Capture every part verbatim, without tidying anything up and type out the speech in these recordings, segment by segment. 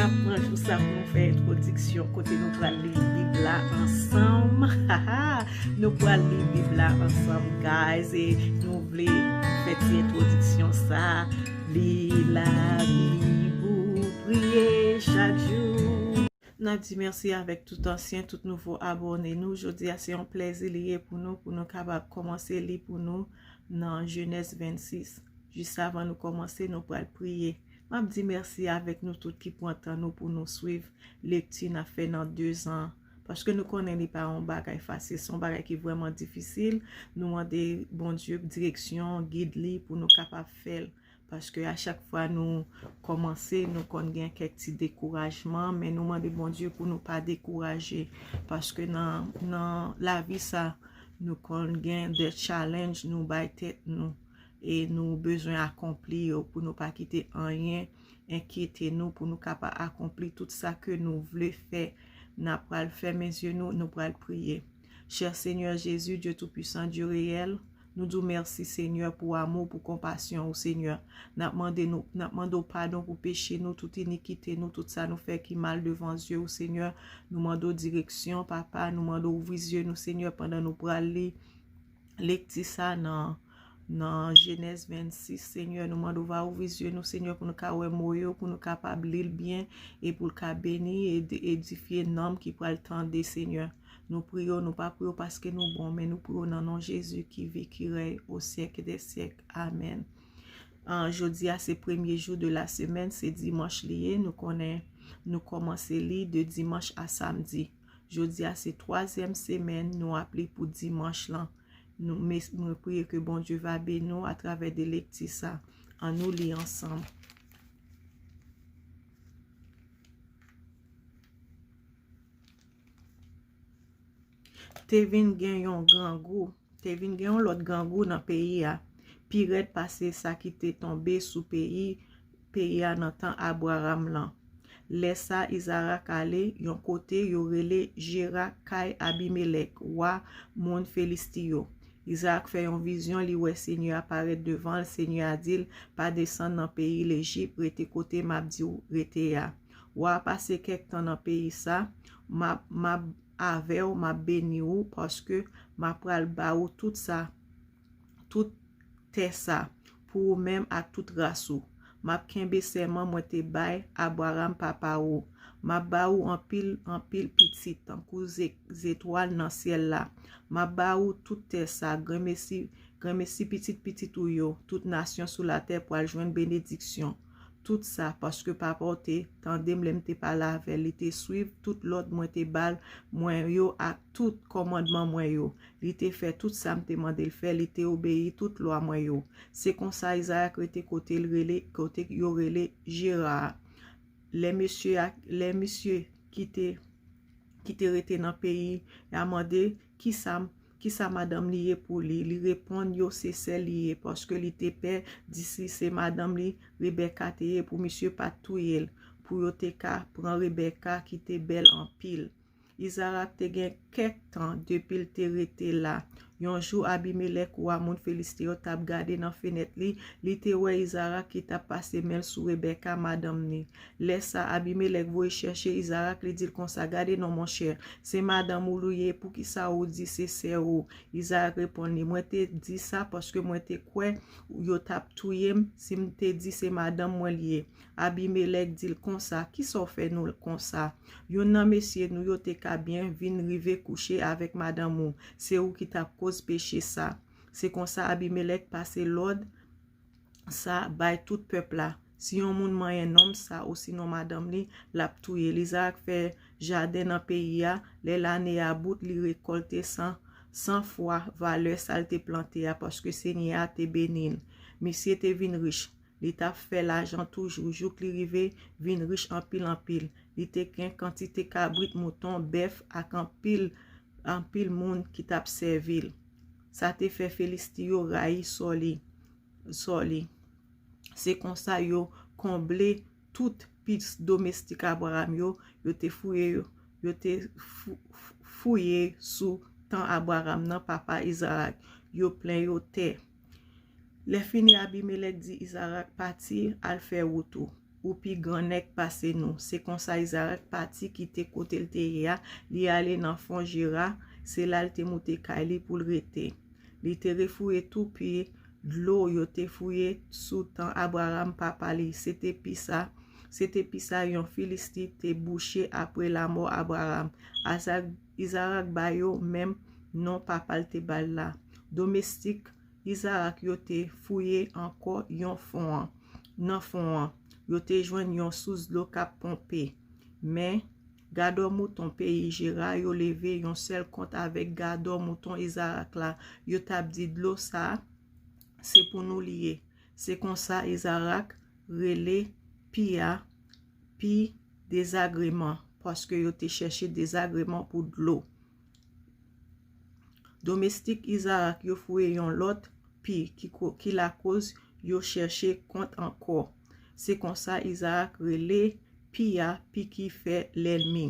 Pran jou sa pou nou fè entwodiksyon kote nou pral li Bib la ansanm. Nou pral li Bib la ansanm, guys, e nou vle fè ti entwodiksyon sa. Li Labib ou priye chak jou. N ap di mèsi avèk tout ansyen, tout nouvo abòne nou. Jodi a se yon plèzi li ye pou nou, pou nou kapab kòmanse li pou nou nan Jenèz vennsis. Jis avan nou kòmanse, nou pral priye. M ap di mèsi avèk nou tout ki pran tan nou pou nou swiv lekti n ap fè nan dezan. Paske nou konnen li pa yon bagay fasil, se yon bagay ki vrèman difisil. Nou mande Bondye direksyon, gid li pou nou kapab fè l. Paske a chak fwa nou kòmanse, nou konn gen kèk ti dekourajman, men nou mande Bondye pou nou pa dekouraje. Paske nan, nan lavi sa, nou konn gen de challenge nou bay tèt nou e nou bezwen akonpli yo pou nou pa kite anyen enkyete nou, pou nou kapab akonpli tout sa ke nou vle fè. N ap pral fèmen zye nou, nou pral priye. Chè Senyè Jezi, Dye Toupisan, Dye Reyèl, nou di w mèsi, Senyè, pou amou, pou konpasyon ou, Senyè. N ap mande nou, n ap mande w padon pou peche nou, tout inikite nou, tout sa nou fè ki mal devan zye ou, Senyè. Nou mande w direksyon, Papa, nou mande w ouvri zye nou, Senyè, pandan nou pral li lekti sa nan, nan Jenèz vennsis, Senyè. Nou mande w va ouvri zye nou, Senyè, pou nou ka wè mo yo, pou nou kapab li l byen e pou l ka beni e ed-, edifye nanm ki pral tande, Senyè. Nou priye w, nou pa priye w paske nou bon, men nou priye w nan non Jezi ki viv, ki rèy o syèk dè syèk. Amèn. An, jodi a se premye jou de la semèn, se dimanch li ye. Nou konnen nou kòmanse li de dimanch a samdi. Jodi a se twazyèm semèn, nou ap li pou dimanch lan. Nou, mes-, mwen priye ke Bondye va beni w atravè de lekti sa. An nou li ansanm. Te vin gen yon grangou, te vin gen yon lòt grangou nan peyi a, pi rèd pase sa ki te tonbe sou peyi, peyi a nan tan Abraram lan. Lè sa, Izarak ale yon kote yo rele Jera, kay Abimelèk, wa moun Filisti yo. Izarak fè yon vizyon, li wè Senyè a parèt devan l. Senyè a di l, pa desann nan peyi Lejip, rete kote m ap di w rete a. W a pase kèk tan nan peyi sa, m ap, m ap avè w, m ap beni w, paske m ap pral ba w tout sa, tout tè sa, pou ou menm ak tout ras ou. M ap kenbe sèman mwen te bay Abraram papa ou. M ap ba ou anpil, anpil pitit, tankou ze-, zetwal nan syèl la. M ap ba ou tout tè sa, grenmesi, grenmesi pitit pitit ou yo. Tout nasyon sou latè pral jwenn benediksyon. Tout sa, paske papa w te tande m lè m te pale avè l, li te swiv tout lòd mwen te ba l, mwen yo ak tout kòmandman mwen yo. Li te fè tout sa m te mande l fè, li te obeyi tout lwa mwen yo. Se konsa Izarak rete kote l rele, kote yo rele Jera a. Lè mesye a, lè misye ki te, ki te rete nan peyi a mande, "Kisa, kisa madanm li ye pou li?" Li reponn yo, "Se sè li ye," paske li te pè di si se madanm li, Rebeka te ye, pou misye pa t touye l, pou yo te ka pran Rebeka ki te bèl anpil. Izarak te gen kèk tan depi l te rete la. Yon jou, Abimelèk, wa moun Filisti yo, t ap gade nan fenèt li, li te wè Izarak ki t ap pase men l sou Rebeka, madanm ni. Lè sa, Abimelèk voye chèche Izarak, li di l konsa, "Gade non, monchè, se madanm ou li ye, poukisa ou di se sè ou?" Izarak reponn li, "Mwen te di sa paske mwen te kwè yo t ap touye m si m te di se madanm mwen li ye." Abimelèk di l konsa, "Kisa w fè nou konsa? Youn nan mesye nou yo te ka byen vin rive kouche avèk madanm ou, se ou ki t ap koz peche sa." Se konsa Abimelèk pase lòd sa bay tout pèp la, "Si yon moun manyen nonm sa osinon madanm li, l ap touye l." Izarak fè jaden nan peyi a, lè lane a bout, li rekòlte san, san fwa valè sa l te plante a, paske Senyè a te beni l. Misye te vin rich. Li t ap fè lajan toujou, jouk li rive vin rich anpil anpil. Li te gen kantite kabrit, mouton, bèf ak anpil, anpil moun ki t ap sèvi l. Sa te fè Filisti yo rayi sò li, sò li. Se konsa yo konble tout pis domestik Abraram yo, yo te fouye yo, yo te fou-, fouye sou tan Abraram nan, papa Izarak. Yo plen yo tè. Lè fini, Abimelèk di Izarak, "Pati, al fè wout ou." ou pi gran nèg pase nou. Se konsa Izarak pati kite kote l te ye a, li ale nan fon Jera, se la l te moute kay li pou l rete. Li te refouye tou pi dlo yo te fouye sou tan Abraram papa li. Se te pi sa, se te pi sa yon Filisti te bouche apre lanmò Abraram. Azak, Izarak ba yo menm non papa l te ba l la. Domestik Izarak yo te fouye ankò yon fon an, nan fon an. Yo te jwenn yon sous dlo k ap ponpe. Men, gadò mouton peyi Jera yo leve yon sèl kont avèk gadò mouton Izarak la. Yo t ap di, dlo sa a, se pou nou li ye. Se konsa Izarak rele pi a pi dezagreman, paske yo te chèche dezagreman pou dlo. Domestik Izarak yo fouye yon lòt pi ki, ko- ki lakoz yo chèche kont ankò. Se konsa Izarak rele pi a pi ki fè lènmi.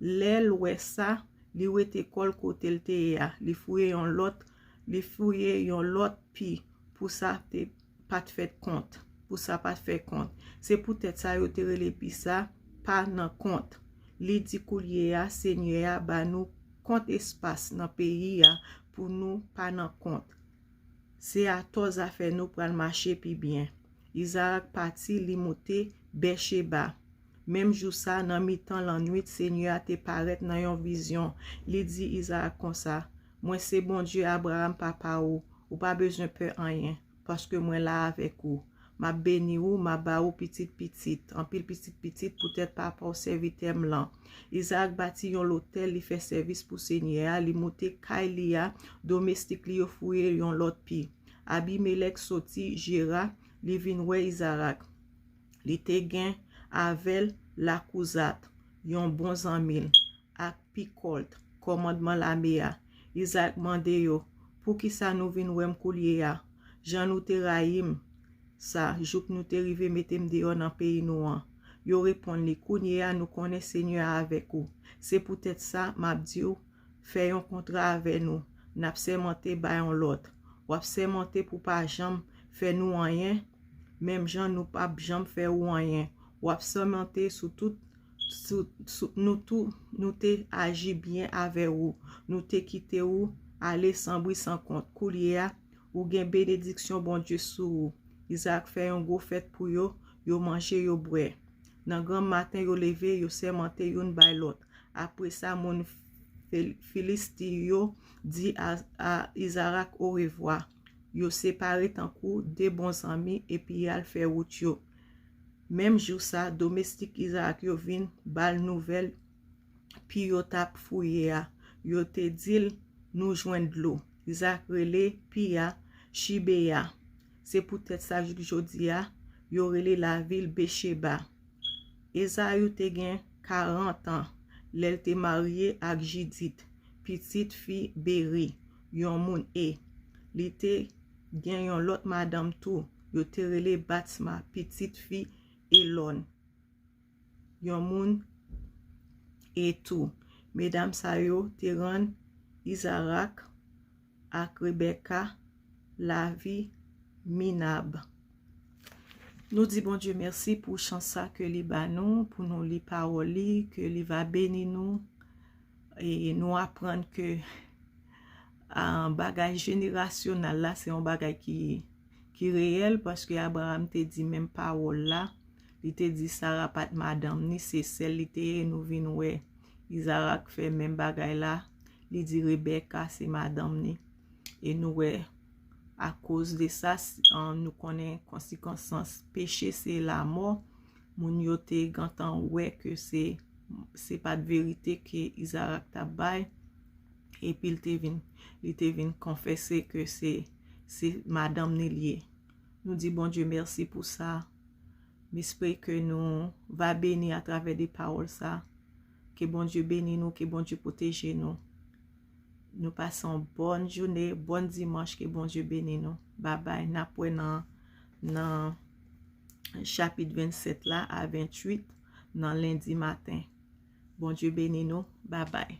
Lè l wè sa, li wete kò l kote l te ye a. Li fouye yon lòt, li fouye yon lòt pi pou sa te pa t fèt kont, pou sa pa t fè kont. Se poutèt sa yo te rele pi sa pa nan kont. Li di, koulye a, Senyè a ba nou kont espas nan peyi a pou nou pa nan kont. Se atò zafè nou pral mache pi byen. Izarak pati, li moute Bècheba. Menm jou sa, nan mitan lannwit, Senyè a te parèt nan yon vizyon. Li di Izarak konsa, mwen se Bondye Abraram papa ou. Ou pa bezwen pè anyen, paske mwen la avèk ou. M ap beni ou, m ap ba ou pitit pitit, anpil pitit pitit poutèt papa w sèvitè m lan. Izarak bati yon lotèl, li fè sèvis pou Senyè a, li moute kay li a, domestik li yo fouye yon lòt pi. Abimelèk soti Jera, li vin wè Izarak. Li te gen avè l Lakouzat, yon bon zanmi l, ak Pikòlt, kòmandman lame a. Izarak mande yo, poukisa nou vin wè m koulye a? Jan nou te rayi m sa, jouk nou te rive mete m deyò nan peyi nou an. Yo reponn li, kounye a nou konnen Senyè a avèk ou. Se poutèt sa, m ap di w, fè yon kontra avè nou. N ap sèmante bay yon lòt. W ap sèmante pou pa janm fè nou anyen, menm jan nou p ap janm fè ou anyen. W ap sèmante sou tout, sou, sou nou tou, nou te aji byen avè ou. Nou te kite ou ale san bri san kont. Koulye a, ou gen benediksyon Bondye sou ou. Izarak fè yon gwo fèt pou yo, yo manje, yo bwè. Nan granm maten, yo leve, yo sèmante youn bay lòt. Apre sa, moun Fil- Filisti yo di a, a Izarak orevwa. Yo separe tankou de bon zanmi epi y al fè wout yo. Menm jou sa, domestik Izarak yo vin ba l nouvèl pi yo t ap fouye a. Yo te di l, nou jwenn dlo. Izarak rele pi a Chibeya. Se poutèt sa, jouk jodi a, yo rele lavil Becheba. Ezayu te gen karant an lè l te marye ak Jidit, pitit fi Beri, yon moun E. Li te gen yon lòt madanm tou, yo te rele Batsma, pitit fi Elòn, yon moun E tou. Medam sa yo te rann Izarak ak Rebeka lavi minab. Nou di Bondye mèsi pou chans sa ke li ba nou, pou nou li pawòl li, ke li va beni nou, e nou aprann ke, a, bagay jenerasyonal la, se yon bagay ki, ki reyèl, paske Abraham te di menm pawòl la, li te di Sara pa t madanm ni, se sè l li te ye, nou vin wè Izarak fè menm bagay la, li di Rebeka se madanm ni. E nou wè, akoz de sa, s- an, nou konnen konsekans peche se lamò. Moun yo te gentan wè ke se, se pa t verite ke Izarak t ap bay. Epi l te vin, li te vin konfese ke se, se madanm ni l ye. Nou di Bondye mèsi pou sa. M espere ke nou va beni atravè de pawòl sa. Ke Bondye beni nou, ke Bondye pwoteje nou. Nou pase yon bòn jounen, bòn dimanch, ke Bondye beni nou. Babay, n ap wè nan, nan chapit vennsèt la a venntuit nan lendi maten. Bondye beni nou. Babay.